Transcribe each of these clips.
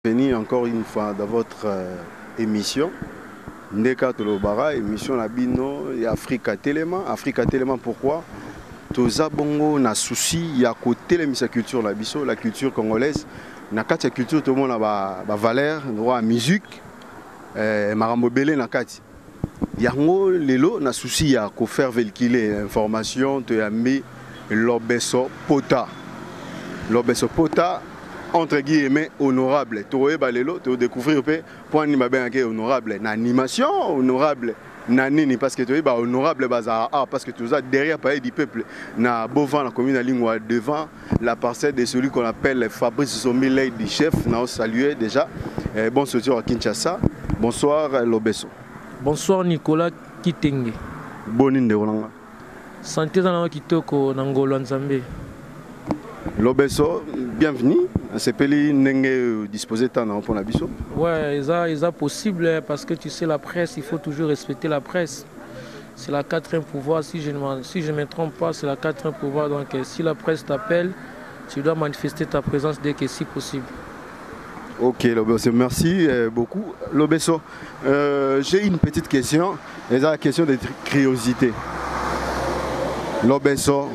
Bienvenue encore une fois dans votre émission Ndeka Tolobara, émission na bino ya Afrika Telema. Afrika Telema pourquoi? Toza bongo na souci ya kotelemisa culture na biso, la culture congolaise. Na kati ya culture tomona ba valeur, droit à musique, makambo ebele na kati. Yango lelo na souci ya ko faire véhiculer information toyambi Lobeso Pota. Lobeso Pota entre guillemets honorable. Toyeba lelo to découvrir pe point ni babengaki honorable na animation, honorable na nini, parce que toyeba honorable bazara ah, parce que toza derrière palais du peuple na Bovan na commune Lingua devant la parcelle de celui qu'on appelle Fabrice Zombi du chef. Na saluer déjà. Bon soir à Kinshasa. Bonsoir Lobeso. Bonsoir Nicolas Kitenge. Boni ndeko nanga. Santé na kitoko na ngolo Nzambe. Lobeso, bienvenue. Sepeli ndenge disposer temps na pona biso. Ouais, eza possible parce que tu sais la presse, il faut toujours respecter la presse. C'est la quatrième pouvoir, si je ne me trompe pas, c'est la quatrième pouvoir. Donc si la presse t'appelle, tu dois manifester ta présence dès que si possible. Ok Lobeso, merci beaucoup. Lobeso, j'ai une petite question, c'est la question de curiosité. Lobeso,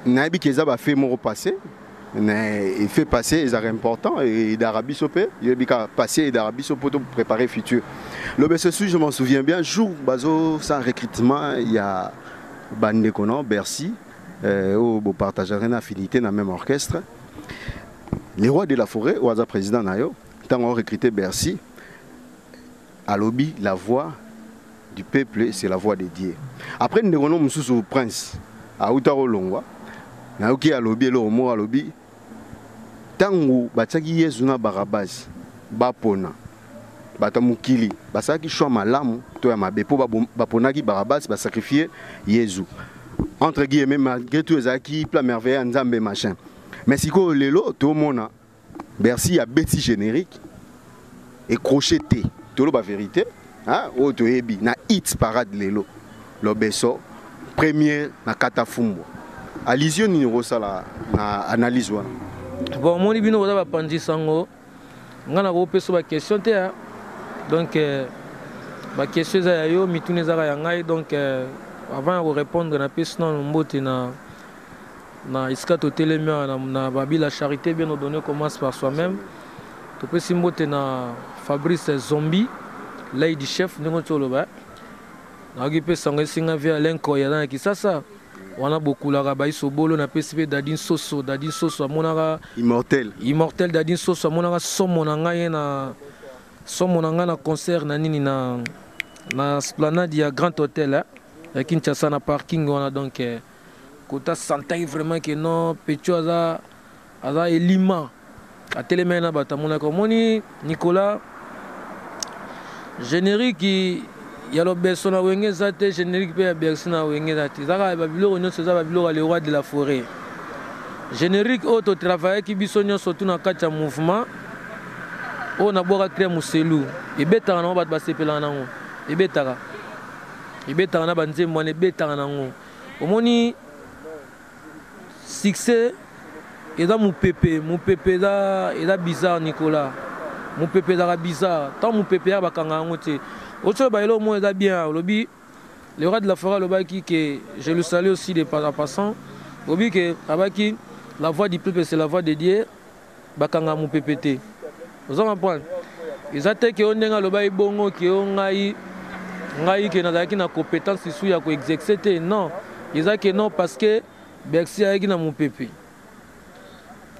nayebi ke eza ba fait moko passé, mais il fait passer, ils sont important et d'Arabie Saoudite, il y a passé et d'Arabie Saoudite pour préparer futur. Lobeso, si je m'en souviens bien, jour bazo sans recrutement, il y a bande kono Bercy, au beau partage une affinité dans le même orchestre. Les rois de la forêt, au hasard président nayo, tant on recruté Bercy, à lobby la voix du peuple, c'est la voix de Dieu. Après nous avons Moussous prince à Outaro Longwa, nayoki alobi eloko moko alobi ntango batiaki Yesu na Barabas bapona bato ya mokili basalaki choix malamu to ya mabe mpo baponaki Barabas basacrifier Yesu entre guillemets, malgré tout ezalaki plan merveilleux ya Nzambe machin. Mais sikoyo lelo tomona Bercy ya beti générique et crochet te toloba vérité, hein, oyo toyebi na hit parade lelo Lobeso premier na kata fumbwa. Allusion nini okosala na analyse wana? Bon, omoni bino boza bapanzi sango, nga na kopesa ba question te, hein. Donc ba question eza ya yo, mituna ezaka ya ngai. Donc avant ya korépondre, napesi nano mbote na esika totelemi awa na babi la charité bien ordonnée commence par soi-même. Topesi mbote na Fabrice Zombi, l'œil du chef, ndenge toloba. Nayoki mpe sango esinga vie Alain Koy aza na Kisasa. Wana bokulaka baiso bolo, napesi mpe Dadi Nsoso. Dadi Nsoso amonaka Immortel. Immortel Dadi Nsoso amonaka somo na ngai ye na somo na ngai na concert na nini na esplanade ya Grand Hôtel, hein, ya Kinshasa na parking wana. Donc kota santaki vraiment que non, Pecho aza elima atelemaki na bato amonaka. Omoni Nicolas, générique ya Lobeso na Wenge eza te, générique mpe ya Bercy na Wenge eza te. Ezaka babiloko nyonso eza babiloko ya le roi de la forêt. Générique oyo totravaillaki biso nyonso tu na kati ya mouvement oyo nabwaka crème moselu ebetaka nango, bato basepelaka nango, ebetaka na banzembo wana ebetaka nango. Omoni succès eza mopepe, mopepe eza bizarre Nicolas, mopepe ezalaka bizarre. Tant mopepe ya bakanga yango te, oso bayelo mo eza bien. Olobi le roi de la forêt alobaki que je le salue aussi de par passant, olobi que abaki la voix du peuple c'est la voix de Dieu, bakanga mopepe te. Oza comprendre? Eza te ke o ndenge alobaki bongo ke o ngai ke nazalaki na compétence lisusu ya koexercer te. Non, eza ke non, parce que Bercy ayaki na mopepe.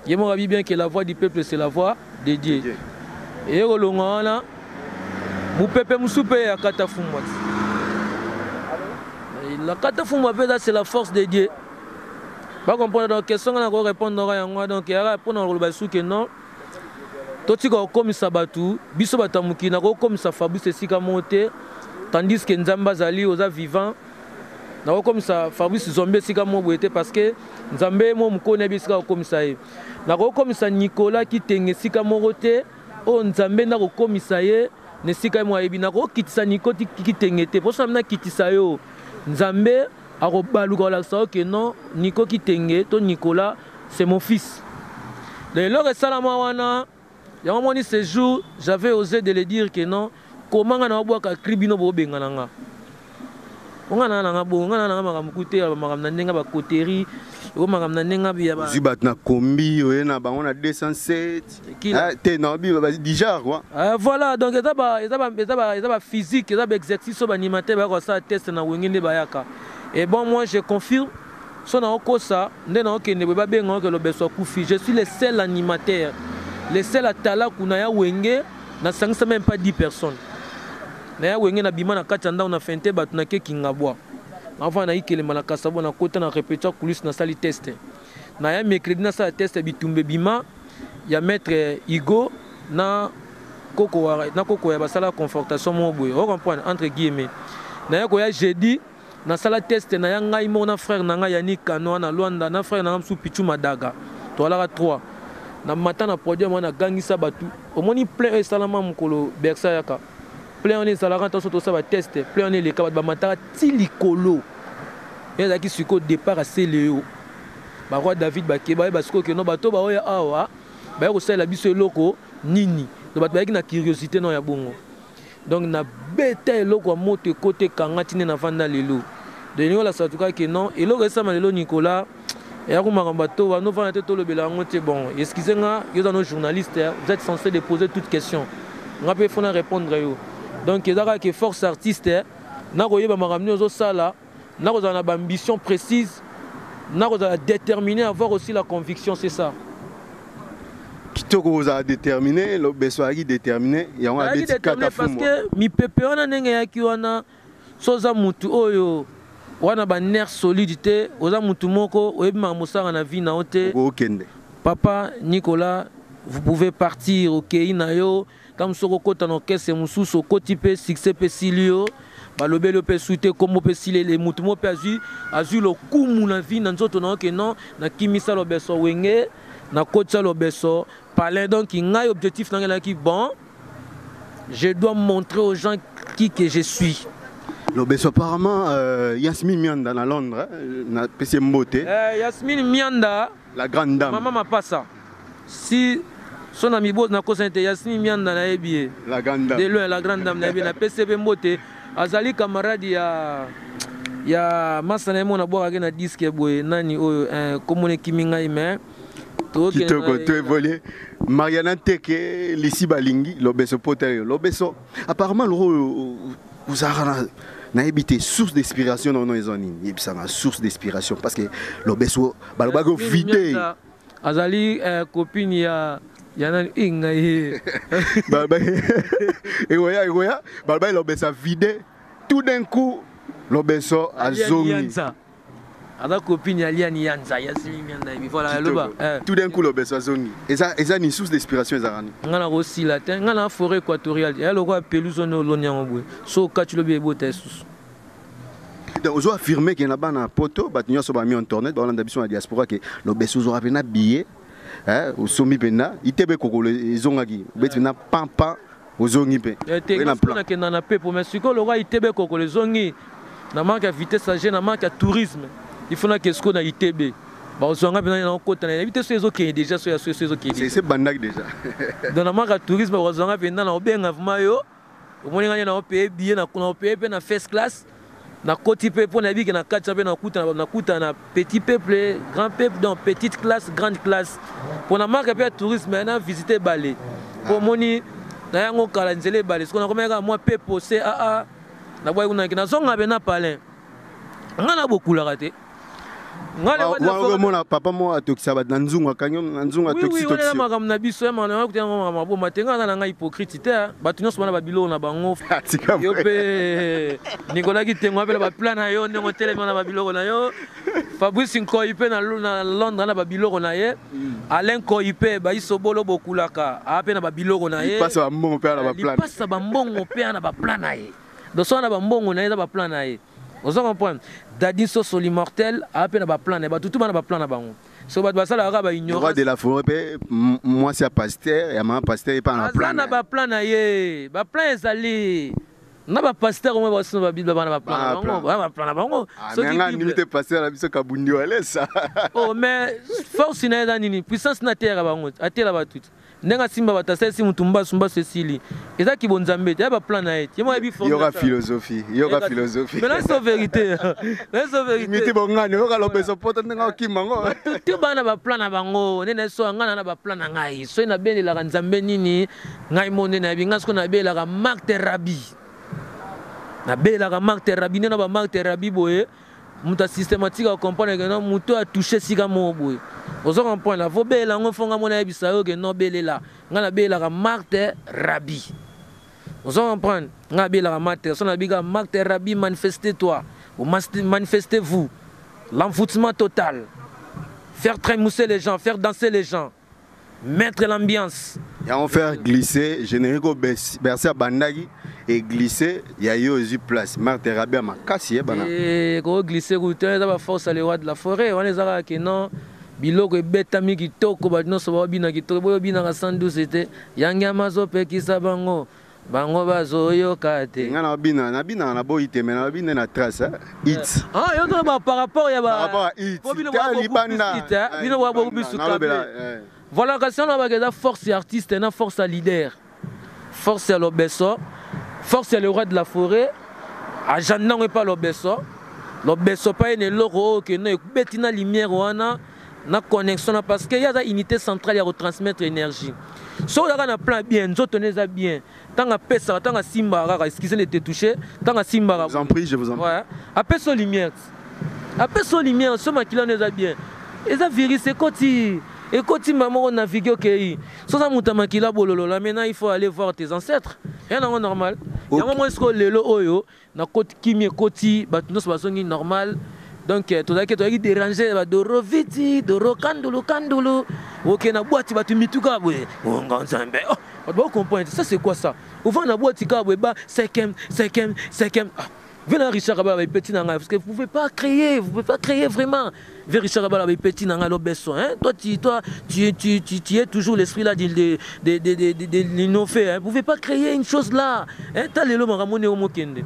Ye moko abi bien que la voix du peuple c'est la voix de Dieu. Dieu. Eye kolongwa wana mopepe mosusu mpe ya kata fumbwa ti. La kata fumbwa mpe eza c'est la force de Dieu. Bacomprendre? Donc question nga na korépondre yango, donc eyaka mpona koloba lisusu ke non, totika kokomisa bato biso bato ya mokili na kokomisa Fabrice esika moko te, tandis que Nzambe azali oza vivant. Nakokomisa Fabrice Zombi esika moko boye te, parce que Nzambe mo mokoni ayebi esika kokomisa ye. Nakokomisa Nicolas Kitenge esika moko te oyo Nzambe nde akokomisa ye na esika ye moko ayebi. Nakokitisa Niko Kitenge te, mposo na nakitisa yo, Nzambe akobaluka kolakisa yo ke non, Niko Kitenge to Nicolas c'est mon fils. Donc eloko esalama wana, yango moni ce jour j'avais osé de le dire que non, comment nga na obwaka cri, bino bobengana nga. Nga na nanga bongo, nga na nanga makambo kute ya makambo na ndenge bakoterie o makambo na ndenge ya ozwi bato na kombi, oye na bango na 207. Kila. Ah, te na bi déjà quoi. Voilà, donc eza ba physique, eza baexercice oyo baanimateur bayaka kosala test na Wenge nde bayaka. Et bon, moi je confirme, so naokosa nde naokende boye, babenga oke Lobeso akufi. Je suis le seul animateur, le seul atalaku na ya Wenge, nasangisa même pas 10 personnes na ya Wenge. Nabima na kati ya ndako na fente bato, nakekinga bwa avant nayikelema na kasabo, nakota na répétition, coulisse, nasali test na ya mercredi, nasala test ya bitumba ebima ya maître Hugo na koko na koko ya basala confortation moko boye, ocomprendre, entre guillemets. Naya koya jeudi, nasala test na ya ngai moko na frère na ngai Yani Kano na Lwanda, na frère na ngai mosusu Pichu Madaga, toalaka 3 na mata na podium wana, nagangisa bato. Omoni plein oyo esalama mokolo Bersa yaka, plein wana ezalaka ntanso tosala batest, plein wana eleka, bato bamataka ti likolo. Ye ezalaki sikoyo départ asele yo baroi David bakeba, bayeba sikoyo keno bato baoya awa baya kosalela biso eloko nini. Donc bato bayaki na curiosité no ya bongo. Donc nabeta eloko ya moto ekota ekanga ntina navanda lelo. Donc elingi olasa tuka ke non, eloko esama lelo, Nicolas, eyako makambo bato banovanda te, tolobela yango te. Bon, excuse nga, yo oza no journaliste, vous êtes censé de poser toute question, nga mpe fona répondre yo. Donc eza kaka ke force artiste nakoyeba makambo nini ozosala, nakozala na baambition précise, nakozala déterminé, avoir aussi la conviction, c'est ça. Kitoko, ozala déterminé. Lobeso azalaki déterminé, yango abeti kaka. Parce que mipepe wana ndenge eyaki wana, so oza mutu oyo wana banerf solide te, oza mutu moko oyebi makambo osala na vie na yo te. Okende. Papa Nicolas, vous pouvez partir, okei na yo ntango soki okota na orchestre mosusu, okoti mpe succès mpe esili yo, balobeli yo mpe su te, kombo mpe esilele, mutu moko mpe azwi lokumu na vie na nzoto na yo ke non, nakimisa Lobeso Wenge, nakotisa Lobeso palin. Donc ngai objectif na ngai ezalaki, bon, je dois montrer aux gens qui que je suis. Lobeso, apparemment Yasmine Mianda na Londres, na pesi mbote. Yasmine Mianda. La grande dame. Mama Mapasa, si so na mibo nakosani te, Yasmine Mianda nayebi ye. La grande dame. De loin, la grande dame, nayebi, napesi ye mpe mbote. Azali camarade ya masa na ye moko nabwakaki na disque boye, nani oyo komona ekimi ngai, mais Kitoko, to évolue. Mariana Teke Lisi balingi Lobeso pota yo. Lobeso, apparemment loro ozalaka na nayebi te source d'inspiration nono eza nini, yebisanga source d'inspiration, parce que Lobeso balobaki ovide. Azali copine ya nani ngai ye. Ekoya, ekoya, balobaki Lobeso avide, tout d'un coup Lobeso azongi. Aza copine ya Liani Yanza, Yasimi Mianda yebi. Voilà, loba. Tout d'un coup Lobeso azongi, eza ni source d'inspiration ezalaka nini? Nga na kosila te, nga na forêt équatoriale ya lokola pelouse wana oloni yango boye, so okati lobi ebota lisusu. Donc ozo affirme ke na bana poto, bato nyonso bami internet baolanda biso na diaspora, ke Lobeso ozwaka mpena billet, osombi mpenza itebe kokolo ezongaki, obeti mpena pampa, ozongi mpe. Te, nakenda na pepo, mais sikoyo lokola itebe kokolo ezongi na manque ya vitesse age, na manque ya tourisme, il faut nake sikoyo na itebe, bazwanga mpena nakokota, nayebi te so ezokende déjà, so ya so ezokende. C'est bandaki déjà. Donc na manque ya tourisme, bazwanga mpenza na obenga vraiment yo, omoni ngai na opeye billet, na opeye mpe na first class, nakoti mpe mpo nayebi ke na kati mpe nakuta na petit peuple, grand peuple, donc petite classe, grande classe, mpo na marque mpe ya tourisme na visite ebale, mpo omoni na yango kala nzela ebale. Sikoyo nakomaki kaka mwa pepo caa, nabwaki kuna, nazonga mpe na palin, ngai nabokulaka te. Omona papa moko atokisa bato na nzungu, akangi na nzungu. Atokisi makambo na biso ya makambo maboma te. Ngai aza na ngai hypocrite te, bato nyonso bana babiloko na bango. Yo mpe Nicolas Kitengo apela baplan na yo ndenge otelemi na babiloko na yo. Fabrice Nkoi mpe na Londres na babiloko na ye. Alain Nkoi mpe baisobolo bokulaka aa mpe na babiloko na ye. Lipasa bambongo mpe na baplan. Lipasa bambongo mpe na baplan na ye. Donc so wana bambongo na ye eza baplan na ye, ozo comprendre. Dadi Soso l'immortel aa mpe na baplan na ye. Bato tu bana baplan na bango, so bato basalaka kaka baignorance. De la forêt mpe, mwasi ya pasteur, ya mama pasteur, epa na plan. Aza na baplan na ye, baplan ezali. Na ba pasteur omwe basino ba Bible bana ba plan na bango, bana ba plan na bango. Ah, Soki nga ndimi te pasteur na biso kabundi walesa. Oh mais force na eza nini? Puissance na terre bango, atela bato. Ndenge asimba bato asalisi motu mbasu mbasu esili. Eza kibonzambe te, ya ba plan na ye. Ye moko ayebi forme. Yoka philosophie, yoka philosophie. Mais là c'est vérité. Là c'est vérité. Miti bongani, yoka lobeso poto ndenge okima ngo. Bato te bana ba plan na bango, nene so nga na ba plan na ngai. Soki nabelelaka Nzambe nini? Ngai mo nde nayebi ngai sikoyo nabelaka Marthe Rabi. Nabelaka Marthe Rabi nde na ba Marthe Rabi boye moto ya systématique acomprendre ke non moto oyo atouche esika moko boye ozo comprendre avo belela yango fo ngai mo nayebisa yo ke non belela ngai nabelaka Marthe Rabi ozo comprendre ngai nabelaka Marthe so nabika Marthe Rabi manifeste toi manifestez vous l'envoûtement total faire trémousser les gens faire danser les gens mettre l'ambiance yango faire glisser générique oyo bercy abandaki eglisse ya yo ezwi place Marthe Rabi ya makasi yebana koglisse kutu eza baforce ya le roi de la forêt wana eza kaka ke non biloko ebetami kitoko bato nyonso baobina kitoko boyo obinaka 112 te yangi amazopekisa bango bango bazoyoka te nga nabina nabinaka na boyi te mais nabina na trace hit ah yo toloba par rapport ya ba par rapport à hit libanda bino bwa beaucoup plus câble voilà kasi wana baka eza force ya artiste na force ya leader force ya lobeso force ya le roi de la forêt agenda yango epa lobeso lobeso pa ye na eloko oyo keno ebeti na lumière wana na connexion na parce que ye aza unité centrale ya kotransmettre énergie soki ozalaka na plan bien nzoto ne eza bien ntango apesaka ntango asimbaka kaka excusez de te toucher ntango asimbaka je vous en prie je vous en prie ouais. apesa yo lumière apesa yo lumière so makila no eza bien eza virus ekoti ekoti mbala moko navigue okei so oza moto ya makila bololola maintenant il faut aller voir tes ancêtres ya nango normal yango moi sikoyo lelo oyo nakoti kimia ekoti bato nyonso bazongi normal donc eh, tozalaki tozalaki déranger ba doro viti doro kandulu kandulu oke na boîte bato mitu kaka boye onga nzambe oh, bato bakocomprendre ça c'est quoi ça ovanda na boîte kaka boye ba cinquième cinquième cinquième ah. Venez Richard Kabala petit nanga parce que vous pouvez pas créer, vous pouvez pas créer vraiment. Ve Richard Kabala petit nanga lobeso hein. Toi tu toi tu tu tu, tu es toujours l'esprit là de de de de de, de, de l'innover hein. Vous pouvez pas créer une chose là. Hein, ta lelo makambo mokende.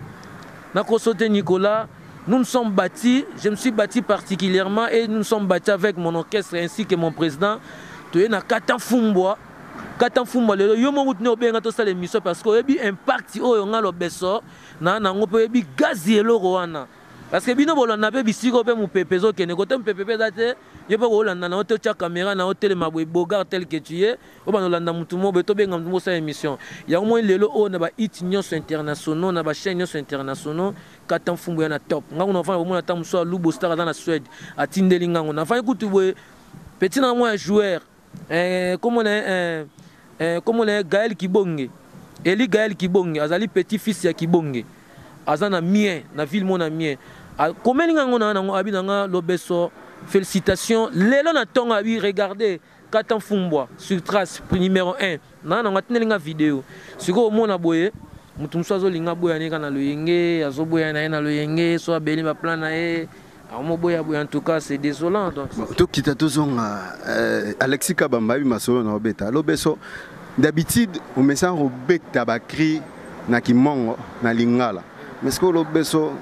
Nakosote Nicolas nous nous sommes bâtis, je me suis bâti particulièrement et nous nous sommes bâtis avec mon orchestre ainsi que mon président. Tu es na kata fumbwa. Kata fumbwa lelo yo moko tne obenga to sala émission parce que oyebi impact oyo nga lobeso na nango pe oyebi gaz eloko wana. Parce que bino bolanda pe bisiko pe mupepe ezokende kote mupepe pe eza te yo pe kolanda na yo te otya caméra na yo telema boye bogard tel que tu es obanda olanda mutu moko boye tobenga mutu moko osala émission yango moi lelo oyo na ba hit nyonso internationaux na ba chaîne nyonso internationaux kata mfumbu ya na top nga kuna nafandi komona ata mosusu alubo star aza na Suède atindeli ngango nafandi kutu boye petit na mwa ya joueur eh, komona eh, eh, komona Gaël Kibonge Eli Gaël Kibonge azali petit fils ya Kibonge aza na mien na ville mona mien akomeli ngango na nango abi na nga lobeso félicitations lelo na tongo abi regardez kata mfumbwa sur trace numéro 1 na nango atindeli nga video sikoyo omona boye moto mosusu azolinga aboya ne kaka na loyenge azoboya na ye na loyenge so abeli baplan na ye amoboya boye en tout cas c'est désolant donc tokita tozonga euh, alexis kabamba ayebi masolo na obeta lobeso d'habitude omesana kobeta bacri na kimongo na lingala mais sikoyo lobeso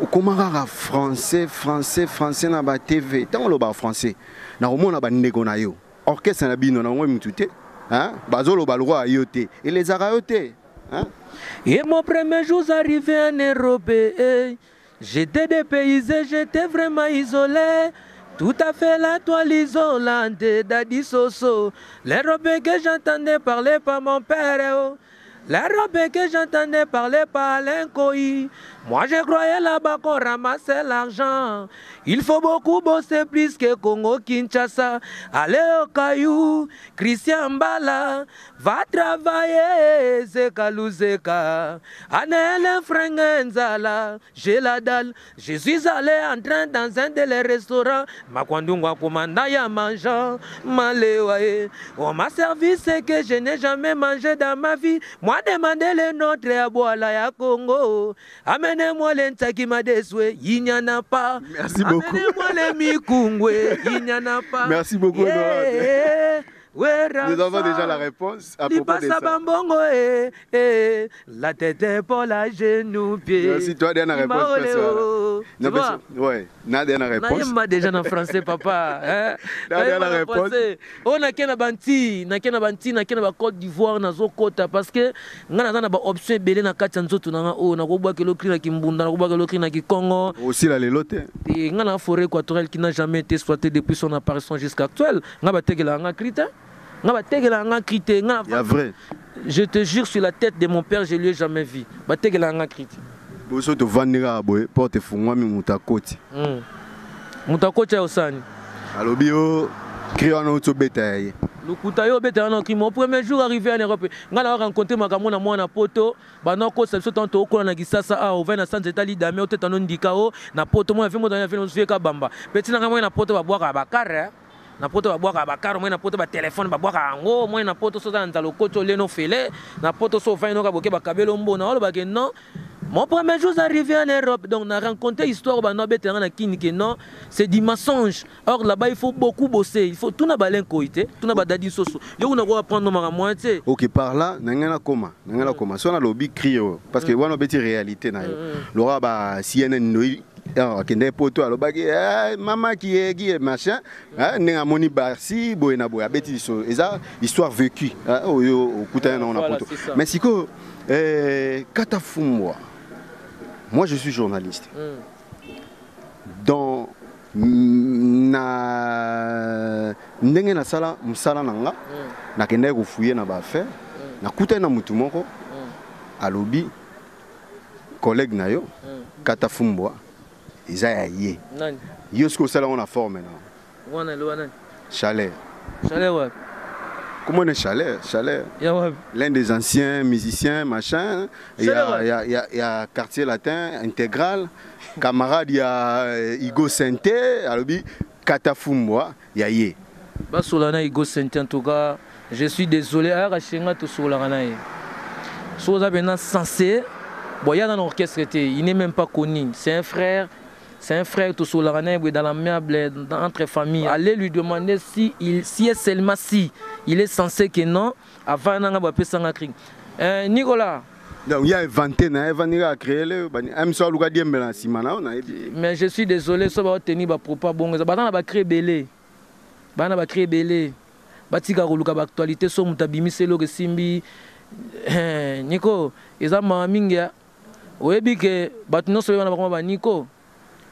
okoma kaka français français français na ba tv ntango olobaka français nakomona bandeko na yo orchestre na bino na yango mutu te hein bazoloba lokola yo te elezaka yo te hein Et mon premier jour arrivé en Europe, eh, j'étais dépaysé, j'étais vraiment isolé. Tout à fait la toile isolante d'Adi Soso. Les robes que j'entendais parler par mon père. Oh. Les robes que j'entendais parler par Alain Koï. Moi je croyais là-bas qu'on ramassait l'argent. Il faut beaucoup bosser plus que Congo Kinshasa. Allez au caillou, Christian Mbala, va travailler, Zeka Luzeka. Anele Frengenzala, j'ai la dalle. Je suis allé en train dans un de les restaurants. Makwandungwa commanda ya mangeant, malewaye. On m'a servi ce que je n'ai jamais mangé dans ma vie. Moi demandé le nôtre à Boala ya Congo. Amenez-moi les ntaki madeswe, il n'y en a pas. Merci beaucoup. Amenez-moi les mikungwe, il n'y en a pas. Merci beaucoup, yeah. Nous avons déjà la réponse à propos de ça. Bambongo, eh, eh, la tête épaule à genoux pied. Merci, toi, dernière réponse. Tu vois? Ouais, na dernière réponse. Nayemba déjà en français, papa. Hein? Dernière réponse. On a qu'un banti, na qu'un banti, na qu'un Côte d'Ivoire, na zokota, parce que nga na ba option ebele na kati ya nzoto na nga oyo nakobwaka eloko na kimbunda, nakobwaka eloko na kikongo. Aussi la lelo te. Et nga na forêt équatoriale qui n'a jamais été exploitée depuis son apparition jusqu'à actuelle. Nga bategela nga cri te. Nga bategela nga cri te. Nga Ya vrai. Je te jure sur la tête de mon père, je lui ai jamais vu. Bategela nga cri te. Boso tovandika boye, porte efungwami, moto akoti. Moto akoti ya osani. Alobi yo cri wana outi obeta ya ye. Lokuta, yo obeta wana cri. Mon premier jour arrivé en Europe, nga na rencontré makambo na mwana poto, bana kosa biso tanto okola na Kisasa a ovai na sanza etali dame oteta no ndika o na poto mwana fe moto na fe no ka bamba. Petit na nga mwana na poto babwaka bakare. Na poto babwaka bakare, mwana na poto ba téléphone babwaka yango, mwana na poto so za nzala okoti oleno fele, na poto so ovai no ka boke bakabelo mbona olobake non. Mon premier jour arrivé en Europe, donc on a rencontré histoire, bah, non, que non, c'est du mensonge. Or là-bas, il faut beaucoup bosser. Il faut tout na balen koité, tout na badadi soso. Yo on a prendre ma moitié. Ok, par là, nangana koma, nangana koma. So na lobi cri parce que wana beti réalité na yo. Laura ba CNN no akende poto alobaki eh, mama qui est qui est machin, hein, ndenge amoni barsi boye na boye abeti so eza histoire vécue, hein, oyo okutana na Voilà, poto. C'est ça. Mais siko Kata Fumbwa, moi je suis journaliste. Dans na ndenge nasala mosala na nga, nakendaki kofouiller na baaffaire, nakutani na motu moko alobi collègue na yo Kata Fumbwa eza ya ye. Nani? Yo soki osala yango na forme na Wana lo nani? Chaleur. Chaleur wapi? Comment on est Chaleur? Chaleur. Ya wapi? L'un des anciens musiciens, machin. Il y a, Chaleur, il y a, il y a, il y a Quartier Latin, Intégral. Camarade, il y a Igo Synthé, alobi Kata Fumbwa, il y a ye. Basolana Igo Synthé, en tout cas, je suis désolé. Ayaka shenga to solana na ye. Soza maintenant censé, bon, il y a dans l'orchestre, il n'est même pas connu. C'est un frère. C'est un frère tout solana dans la meuble, entre familles. Allez lui demander si il, si est seulement si il est censé que non, avant nanga ba pesa nga cri. Nicolas. Donc il y a inventé na inventé a créé le ba M so luka diembela nsima na na yebi. Mais je suis désolé so ba tenir ba propos bon ba na ba créer belé. Ba na ba créer belé. Ba tika koluka ba actualité so muta bimise lo ke simbi. Nico, eza ma mingi ya. Oyebi ke bato nyonso wana bakoma ba Nico.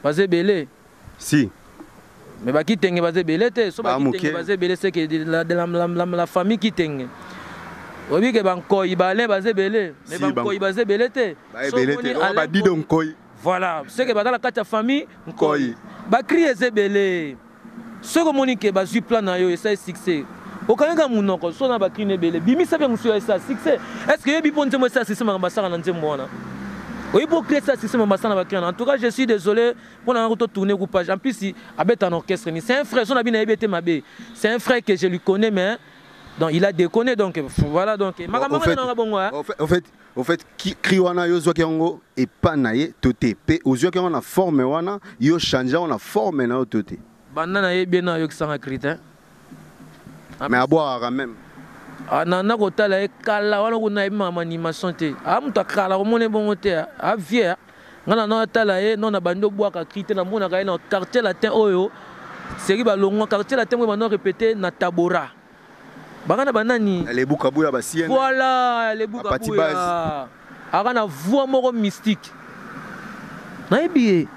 Baze belé. Si. Mais ba kitenge baze belé te, so ba Ba kitenge moke. Baze belé c'est que de la, de la, la, la, la famille kitenge. Oyebi ke ba nkoi ba le baze belé, mais Si, ba ba nkoi baze belé te. Ba So belé moni te. Oh, ba Alain dido nkoi. Voilà, c'est que ba dans la kati ya famille Nkoi. nkoi. Ba cri eze belé. Soko moni ke ba zui plan na yo et ça succès. Okanga munoko so na ba cri ne belé. Bimisa pe musu ya ça succès. Est-ce que yebi po nzembo ça succès ma basaka na nzembo wana? Oui, pour créer ça, c'est ça, ma En tout cas, je suis désolé pour la route tourner ou page. En plus, il habite en orchestre. C'est un frère, son habit n'a été mabé. C'est un frère que je lui connais, mais donc, il a déconné. Donc, voilà. Donc, Au ma fait, maman, bon, hein. au fait, au fait, qui cri wana yo zoki yango et pas na ye toté. Pe ozoki yango na forme wana, yo change na forme na yo toté. Banda na ye bien na yo ki sanga cri, hein. Mais à boire quand même. Ah, na na kotala ye kala wana kuna yebi makambo animation te. Ah, moto akala komona ye bongo te, ah. Ah, vieux, ah. Nga na natala ye, non, na bandi obwaka cri te, namonaka ye na Quartier Latin oyo. Seri balongwa Quartier Latin oyo bando répété na Tabora. Banga na banani? Lebu Kabuya ba sienne. Voilà, Lebu Ba Pati Kabuya. Base. Aka na voix moko mystique. Nayebi ye.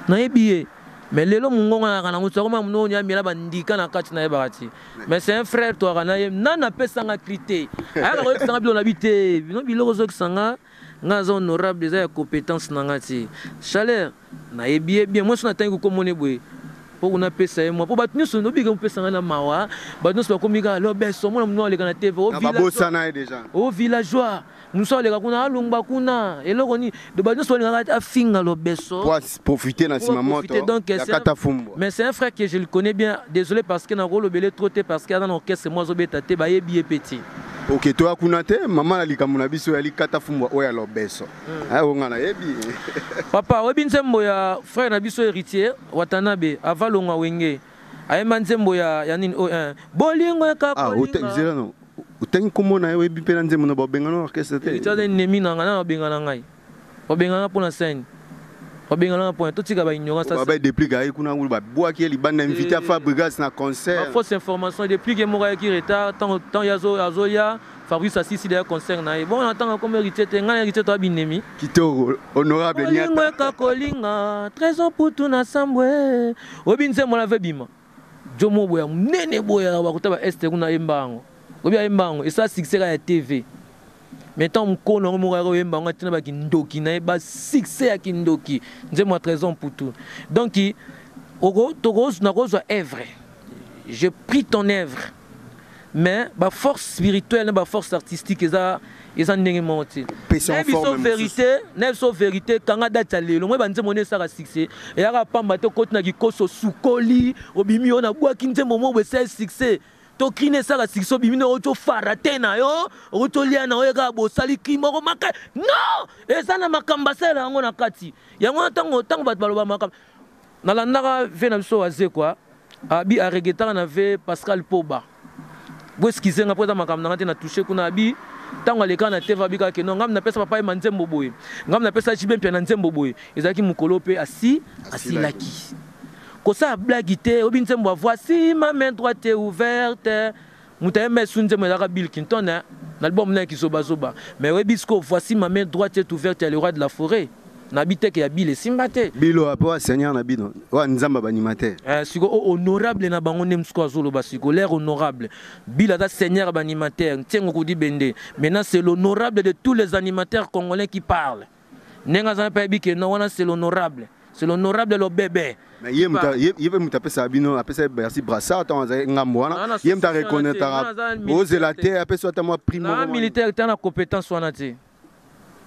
Nayebi ye. Mais lelo mungongo na kana ngutsa koma muno nya miela bandika na kati na ye bakati. Mais c'est un frère toi kana ye nana pesa nga crité. Aya ko sanga bilo na bité. Bino biloko zo sanga nga za honorable za ya compétence na nga ti. Chaleur na yebi ye bien moi so na tangi ko mone boye. Po kuna pesa ye moi po bato nyonso no bika pesa nga na mawa. Bato nyonso bakomi ka lo beso mona muno aleka na TV au Na village. babosa na ye déjà. Au villageois. Muso aleka kuna alungba kuna eloko ni de bato nyonso balingaka afinga lo beso. Pour profiter na Pour nsima moto, profiter, donc, ya c'est un Kata Fumbwa. Mais c'est un frère que je le connais bien. Désolé parce que na rôle belé trop té parce que dans l'orchestre moi zobeta té ba yebi petit. Ok, toi kuna te mama na likambo na biso ya likata fumbwa oyo ya lobeso. Ah, onga na yebi. Papa, oyebi nzembo ya frère na biso héritier Watanabe avalonga wenge. Ayemba nzembo ya nini oyo, eh, bolingo ekakolinga. Ah, otangi nkombo na ye, oyebi mpe na nzembo na babengana orchestre te. Eza ennemi na ngai, na babenga na ngai, babengana mpo na scène, babengana mpo totika baignorance. Baba Déplique aye kuna, ngulu babwaki ye libanda, invité ya Fabregas na concert. Fausse information. Déplique moko ayaki retard. Ntango ye azoya, Fabrice asisi deya concert na ye. Bon, na ntango akomi Héritier te, ngai na Héritier toya binemi. Kitoko, honorable. Bolingo eka kolinga, Trésor Putu na sambwe, oyebi nzembo na ve bima jo mo boya monene boya bakuta ba este kuna, ayemba yango, oyebi, ayemba yango, esala succès kaka ya TV. Mais ntango mokolo yango moko ayaka oyemba yango, atina bakindoki na ye, basuccès ya kindoki, nzembo ya Trésor Mputu. Donc nakozwa œuvre, je prie ton œuvre, mais baforce spirituelle na baforce artistique eza ndenge moko te. Na biso vérité, na biso vérité, kanga date ya lelo. Moi, banzembo nde esaka succès eyaka pamba te. Okoti na kikoso, sukoli, obimi yo, nabwaki nzembo moko esala succès to krine esaka succès, obimi na oti ofara te na yo, oti olia na yo kaka bosali cri moko maka. Non, eza na makambo asalela yango na kati yango. Ntango bato baloba makambo, nalandaka ve na biso Azekwa, abi aregretaka na ve Pascal Poba. Bo excuser nga mpo eza makambo na nga te na touche kuna. Abi ntango alekaka na TV, abi kaka keno ngai napesa papa ye nzembo boye, ngai napesa JB Mpia na nzembo boye. Ezalaki mokolo mpe asi asilaki kosala blague te. Oyebi nzembo ya "Voici ma main droite est ouverte"? Moto ayemba esu nzembo ezalaka Bill Clinton na album na ya kizobazoba. Mais oyebi sikoyo "Voici ma main droite est ouverte" ya le roi de la forêt? Nabi teke ya Bill esimba te. Bilo apo wa seigneur na bino, wa nzambe baanimateur. Eh, siko o honorable na bango nde mosuku azoloba siko l'air honorable. Bill aza seigneur baanimateur ntiengo kudi bende. Maintenant, c'est l'honorable de tous les animateurs congolais qui parle. Ndenge aza mpe ayebi ke non, wana c'est l'honorable, c'est l'honorable Lobebe. Mais ye mpe moto apesaka bino, apesa Bercy brassard ntango azali ngambo wana. Ye moto areconnaîtraka, ozela te, apesi ata mwa prix moko. Militaire te, ana compétence wana te,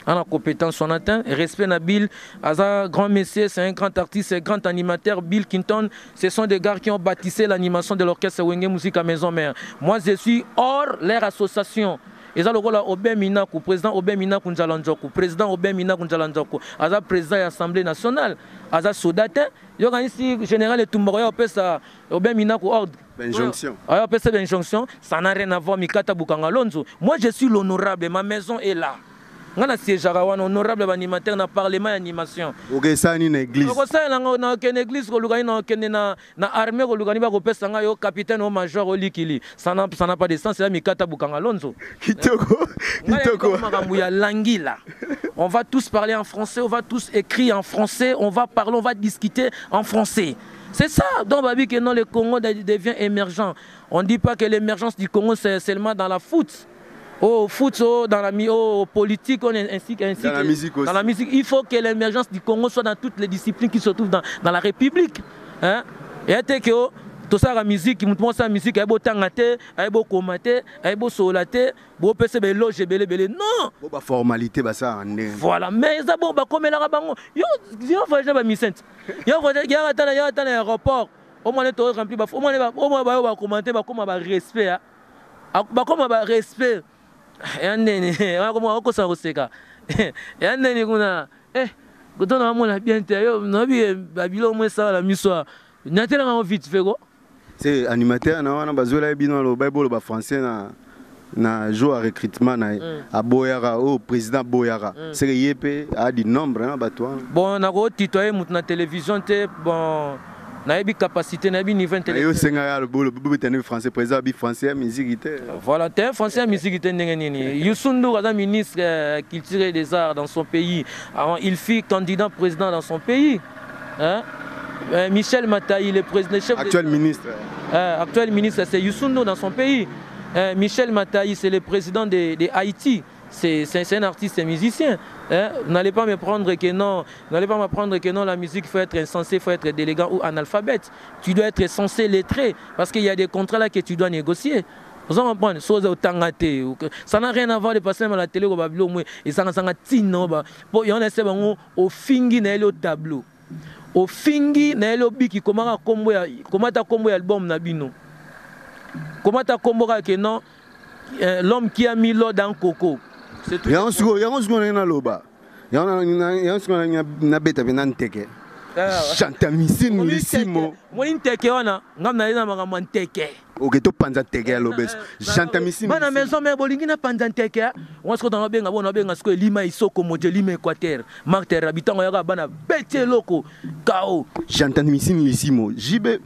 ana compétence wana te. Respect na Bill, aza grand monsieur, c'est un grand artiste, c'est un grand animateur. Bill Clinton, ce sont des gars qui ont bâtissé l'animation de l'orchestre Wenge Musica Maison Mère. Moi, je suis hors leur association. Eza lokola Aubin Minaku, président Aubin Minaku Nzala Nzoku. Président Aubin Minaku Nzala Nzoku aza président ya Assemblée nationale, aza soda te. Yokanisi général Etumbaka oyo apesa Aubin Minaku ordre? Injonction. Oyo apesa bainjonction, ça n'a rien à voir. Mikata Bukanga Lonzo, moi je suis l'honorable, ma maison est là. Nga na siégeaka wana, honorable baanimateur na parlement ya animation. Okesala nini na église? Okosalela ngo na okende église koluka nini? Na okende na armée koluka nini? Bakopesa ngai yo capitaine o major olikili, ça n'a pas de sens. Eza Mikata Bukanga Lonzo. Kitoko, kitoko. Makambo ya langila, on va tous parler en français, on va tous écrire en français, on va parler, on va discuter en français. C'est ça. Donc babi que non, le Congo devient émergent. On dit pas que l'émergence du Congo, c'est seulement dans la foot, au foot, oh, dans la oh, politique, on ainsi Dans la musique aussi. Dans la musique, il faut que l'émergence du Congo soit dans toutes les disciplines qui se trouvent dans la République. Hein? Et que oh, tosala musique, moto moko asala musique, ayebi otanga te, ayebi okoma te, ayebi osola te, bopesa baéloge ebele ebele, non. Bo baformalité basalaka ndenge. Voilà, mais eza bon, bakomelaka bango. Yo voyage na bamisente, yo voyage, yaka ta na aéroport, omwana to rempli, omwana bayo bakomante, bakoma barespect, bakoma barespect ya ndeni, okosana koseka ya ndeni kuna. Eh, kotona bamona bien te. Yo nayebi babilo mo esala na miso natelanga ngo vite fait ko. C'est animateur na wana bazwela ye bino, aloba boloba français na jour ya recrutement na ye. Aboyaka oyo président aboyaka. Seke ye mpe adi nombre na bato wana. Bon, nakotitoye moto na télévision te. Bon, nayebi capacité, nayebi niveau intellectuel. Osengaka bobetani français, président abi français ya musique te. Voilà te, français ya musique te ndenge nini? Youssou N'Dour aza ministre culture et des arts dans son pays. Alors, il fut candidat président dans son pays, hein? Michel Matayi, le président chef actuel de ministre. Actuel ministre, c'est Youssou N'Dour dans son pays. Michel Matayi, c'est le président de Haïti, c'est un artiste et musicien. Hein? Vous n'allez pas me prendre que non, vous n'allez pas m'apprendre que non, la musique, il faut être insensé, il faut être déléguant ou analphabète. Tu dois être censé lettré parce qu'il y a des contrats là que tu dois négocier. Vous comprenez? Ça n'a rien à voir de passer à la télé au babilo et ça n'a tino ba. Po y en a c'est bango au fingi na le tableau. Au fingi na le biki comment kombo ya comment ta kombo ya album na bino. Comment ta kombo ka que non, l'homme qui a mis l'eau dans coco. Yango sikoyo, yango sikoyo ndenge naloba, yango sikoyo nabeta mpe na nteke. Chantamisine Lisimo. Omoni nteke wana, ngam na ye na makambo ya nteke. Ok, topanza nteke ya Lobeso. Chantamisine. Bana maison mère bolingi na panza nteke. Wana sikoyo tanga benga bona benga sikoyo elima isoko moto elima Équateur. Marc Rabi tango yaka bana beti eloko kao. Chantamisine Lisimo. JB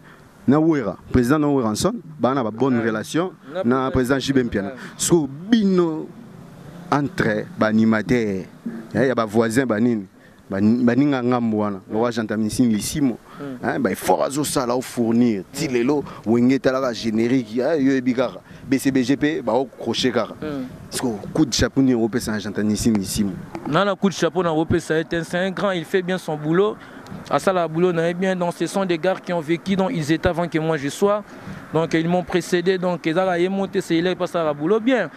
na Wera, président na Werrason, bana ba bonne relation na président JB Mpiana. Siko bino entre ba animateur, ya ba voisin banini. Baninga ngambo wana lokola Chantamisine Lisimo, baeffort azosala ofournir ti lelo Wenge etalaka générique, yo oyebi kaka BCBG mpe baocroche kaka. Parce que coup de chapeau nini okopesa na Chantamisine Lisimo? Nana coup de chapeau na kopesa ye te. C'est un grand, il fait bien son boulot, asala boulot na ye bien. Donc ce sont des gars qui ont vécu, donc ils étaient avant que moi je sois, donc ils m'ont précédé. Donc ezalaka ye mo te, c'est il asala boulot bien.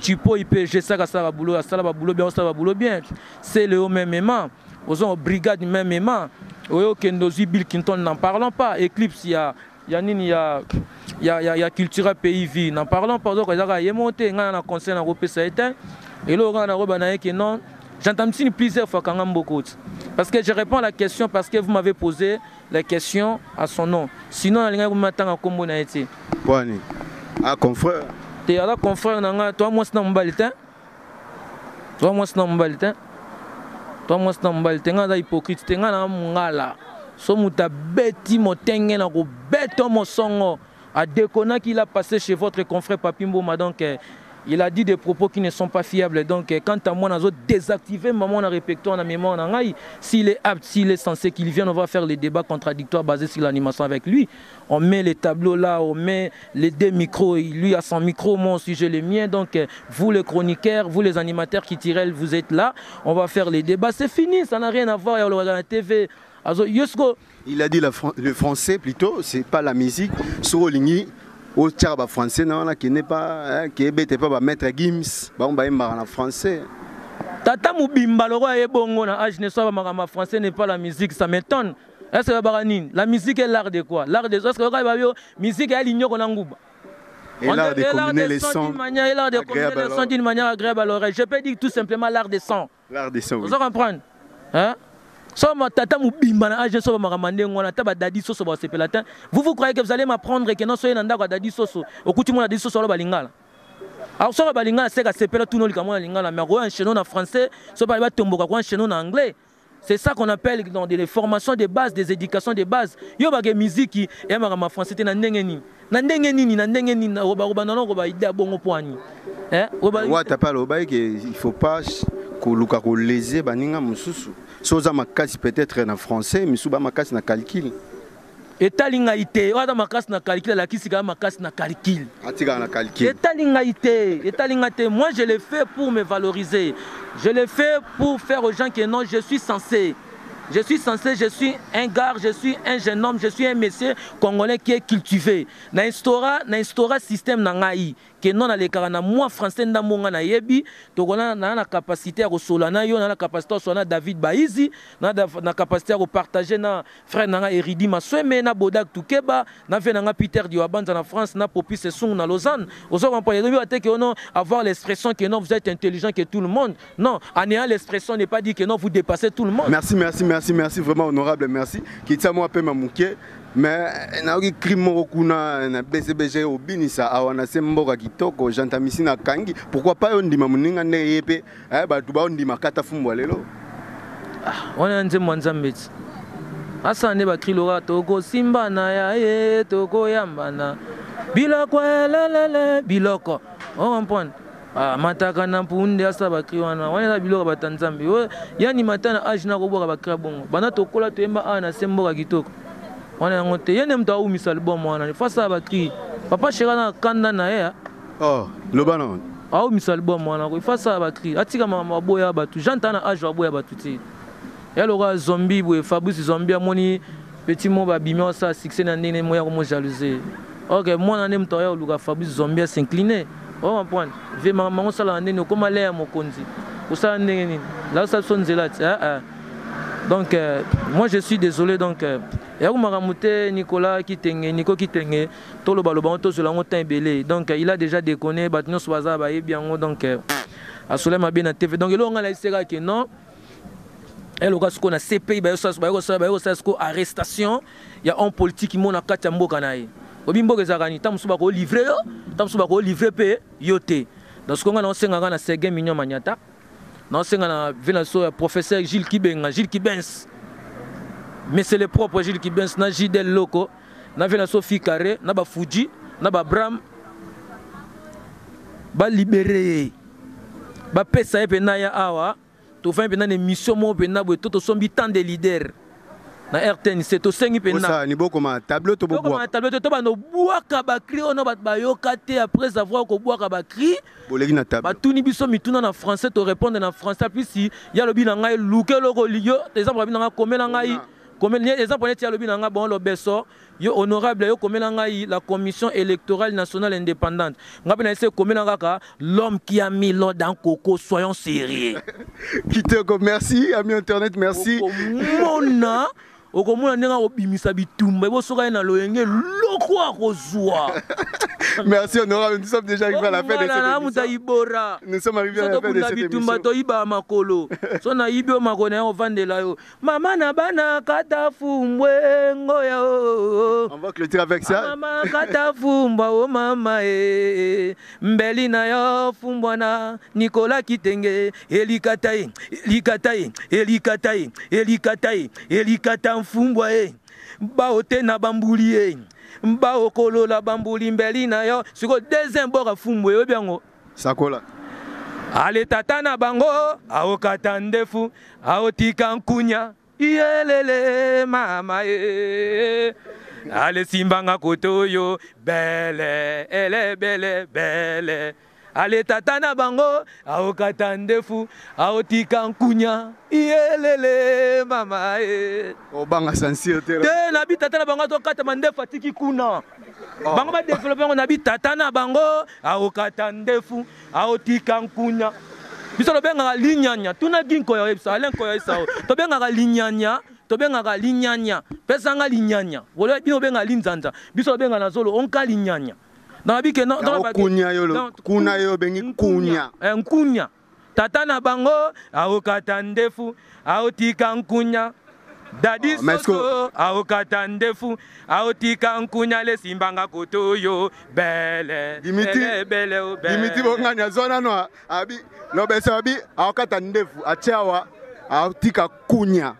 Chipo IPG saka asala boulot, asala ba boulot bien, asala boulot bien. C'est le même ozo brigade même oyo okende ozwi Bill Clinton, n'en parlons pas. Eclipse ya nini ya Cultura Pays Vie, n'en parlons pas. Donc ezalaka ye mo te. Ngai na conseil na kopesa ye te, eloko kaka nakoyeba na ye ke non, j'entends plusieurs fois kanga mboko, parce que je réponds à la question parce que vous m'avez posé la question à son nom. Sinon nalingaki komatanga nkombo na ye te. Pwani ah confrère. Te, aza confrère na ngai. Toa mwasi na mobali te, toa mwasi na mobali te, toa mwasi na mobali te. Ngai aza hypocrite te. Ngai na mongala so moto abeti motenge na kobeta mosongo adekonaki. Il a passé chez votre confrère Papi Mboma, donc il a dit des propos qui ne sont pas fiables. Donc quant à moi, nazo désactiver maman na répertoire na mémoire na ngai. S'il est apte, s'il est censé qu'il vienne, on va faire les débats contradictoires basés sur l'animation avec lui. On met les tableaux là, on met les deux micros, lui a son micro, moi aussi j'ai le mien. Donc vous les chroniqueurs, vous les animateurs qui tirent, vous êtes là, on va faire les débats. C'est fini, ça n'a rien à voir, il y a la TV. Yosko. Il a dit le français plutôt, c'est pas la musique. Sur olingi otiaka bafrançais na wana, kende pa keyebe pa bamaître Gims, bango bayembaka na français. Tata mobimba loko ye bongo na âge ne soit makambo français n'est pas la musique, ça m'étonne. Est-ce que babaka nini? La musique est l'art de quoi? L'art de, est-ce que bayo musique ya linyoko na nguba? Et l'art de combiner les sons. Et l'art de combiner les sons d'une manière agréable à l'oreille. Je peux dire tout simplement l'art des sons. L'art des sons, oui. Vous comprenez, hein? So tata mobimba na âge so makambo ndenge wana, ata badadi soso basepela te. Vous, vous croyez que vous allez m'apprendre que non, soye na ndako ya dadi soso, okuti mona dadi soso alo balingala? Alors soki balingala seka sepela tuna olika mona lingala, mais akoya enchaîner na français, so bali batomboka ko enchaîner na anglais. C'est ça qu'on appelle dans des formations de base, des éducations de base. Yo bake musique ya makambo français te na ndenge nini? Na ndenge nini? Na ndenge nini? Roba roba non roba idée bongo poani. Hein? Roba. Wata pa loba que il faut pas koluka koléser baninga mosusu. So oza makasi peut-être na français, misu ba makasi na calcul. Etali ngai te. Oyo aza makasi na calcul, alakisi kaka makasi na calcul. Atikaka na calcul. Etali ngai te, etali ngai te. Moi, je le fais pour me valoriser, je le fais pour faire aux gens que non, je suis censé, je suis censé, je suis un gars, je suis un jeune homme, je suis un monsieur congolais qui est cultivé. Na instaura système na ngai ke non, nalekaka na mwa français ndambo nga nayebi. Tokona na capacité ya kosola na yo, na capacité ya kosola na David Baizi, na capacité ya kopartage na frère na nga Eridi Masweme, na Bodak Tukeba, na ve na nga Peter Diwabanza na France, na Popis Sung na Lausanne. Ozo comprendre? Elobi te que non, avoir l'expression que non, vous êtes intelligent que tout le monde. Non, en ayant l'expression n'est pas dit que non, vous dépassez tout le monde. Merci, merci, merci, merci vraiment, honorable, merci. Kitsa mwa pe mamuke, mais nayoki cri moko kuna na BCBG obinisa awa na se mboka kitoko. Gentamisi na kangi, pourquoi pas yo ndima moninga ndenge ye mpe bato baondima kata fumbwa lelo? Wana nzembo ya Nzambe ti asala nde bacri loka tokosimbana ya ye, tokoyambana biloko elelele biloko ocomprendre. Ah, mataka na mpunde asala bacri wana. Wana eza biloko bata Nzambe yani mata na age nakobwaka bacri ya bongo. Banda tokola toyemba awa na se mboka kitoko wana yango te. Ye nde moto aumisa album wana, fo asala bacri. Papa Shera na kanda na ye. Oh, loba na. Aumisa album wana, ifo asala bacri, atika makambo aboya bato. Jean ta na age aboya bato te. Ya lokola zombi boye, Fabrice Zombi amoni petit mo babimi osala succès na ndenge mo ya komo jalousie. Ok, mwana nde moto aya koluka Fabrice Zombi as'incline. Ocomprendre ve makambo yango osalaka ndenge okóma le ya mokonzi, osala ndenge nini, lakisa biso nzela ti. Donc moi je suis désolé. Donc ya makambo te, Nicolas Kitenge, Nico Kitenge, tolobaloba yango, tozwela yango temps ebele. Donc il a déjà déconné, bato nyonso baza bayebi yango. Donc asolai mabe na TV. Donc eloko ngai nayebisaka ke non. Eloka sikoyo na CPI, bayokosala sikoyo arrestation ya homme politique mo na kati ya mboka na ye. Obi mboka ezalaka nini? Ntango mosusu bakolivre yo, ntango mosusu bakolivre mpe yo te. Donc sikoyo ngai naosengaka na Seguin Mignon Manyata, naosenga na vie na biso ya professeur Gilles Kibenga, Gilles Kibens, mais c'est le propre Gilles Kibens na Gidel Loko, na vie na biso Fi Carré, na bafuji na babram, balibere ye, bapesa ye mpena ya awa. Tofandi mpena na émission moko mpena boye to tosombi tant de leader na RTNC, tosengi mpena bokoma tableau to bobwaka tableau to tobanda obwaka bacri oyo bato bayoka te. Après avoir kobwaka bacri, boleki na tableau, batuni biso mituna na français, torépondre na français. Puis ya lobi na ngai, luke eloko yo, exemple alobi na ngai, komela ngai, exemple neti alobi na ngai: "Bon, Lobeso, yo honorable, yo komela ngai la Commission électorale nationale indépendante." Ngai mpe na ese komela kaka "l'homme qui a mis l'eau dans coco". Soyons sérieux. Kitoko, merci ami internet, merci. Okomona, okomona ndenge akobimisa bitumba ebosoka ye na loyenge loko akozwa. Merci honorable, nous sommes déjà arrivés à la fin de cette émission. Ibora. Nous sommes arrivés à la fin de cette émission. Toyiba makolo. So nayibi yo makolo na yo, ovandela yo. Mama na bana kata fumbwe ngoya o. On va clôturer avec ça. Mama kata fumbwa o mama e. Mbeli na yo fumbwa na Nicolas Kitenge elikata ye, elikata ye, elikata ye, elikata ye, elikata mfumbwa ye. Baote na bambuli ye. Baokolola bambuli mbeli na yo. Siko deuxième bord fumbwa oyebi yango. Sakola. Ale tata na bango aokata ndefu, aotika nkunya, iyelele mama ye. Ale simbanga koto oyo bele ele bele bele. Ale tata na bango aokata ndefu, aotika nkunya, iyelele mama ye. Obanga censure te. Te, nabi tata na bango azokata mandefu, atiki kuna. Oh. Bango badevelope yango. Nabi tata na bango aokata ndefu, aotika nkunya. Biso tobengaka linyanya. Tuna ginkoya, oyebisa ale nkoya oyebisa oyo tobengaka linyanya. Tobengaka linyanya, pesanga linyanya. Wala bino obengaka linzanza, biso tobengaka na zolo onka linyanya. Nabi ke kunya yo, kuna yo obengi kunya. Nkunya. Tata na bango aokata ndefu, aotika nkunya. Dadi Oh, mais soso aokata ndefu, aotika nkunya, lesimbanga koto oyo bele. Dimitri, ele bele o bele. Dimitri Bongani azwa nano abi Lobeso abi aokata ndefu, atie awa, atika kunya.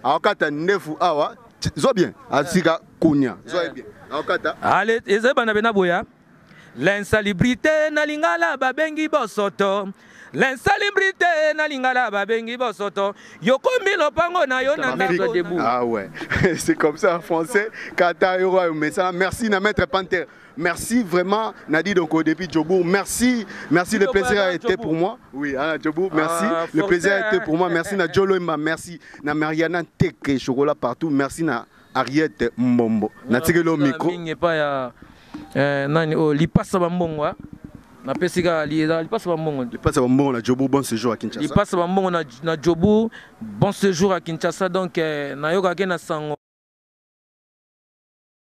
Aokata ndefu awa, zwa bien, atika kunya, zwa bien, aokata. Ale eza bana bena boya. L'insalubrité na lingala babengi bosoto. L'insalubrité na lingala babengi bosoto. Yokombi lopango na yo na ndako. Debout. Ah ouais, c'est comme ça en français. Kata Euro Messana. Merci na Maître Panter. Merci vraiment Nadi donc depuis Djobourg. Merci, merci, le plaisir a été pour moi. Oui, Anna Djobourg, merci. Ah, Le plaisir a forte, été pour moi. Merci na Jolo Emba, merci na Mariana Teke chocolat partout. Merci na Ariette Mbombo. Na tigelo micro. Mingi epai ya nani oyo lipasa bambongo, ah. Napesi kaka ezalaka lipasa bambongo. Lipasa Mbombo na Djobourg, bon séjour à Kinshasa. Lipasa bambongo na Djobourg, bon séjour à Kinshasa. Donc nayokaki na sango.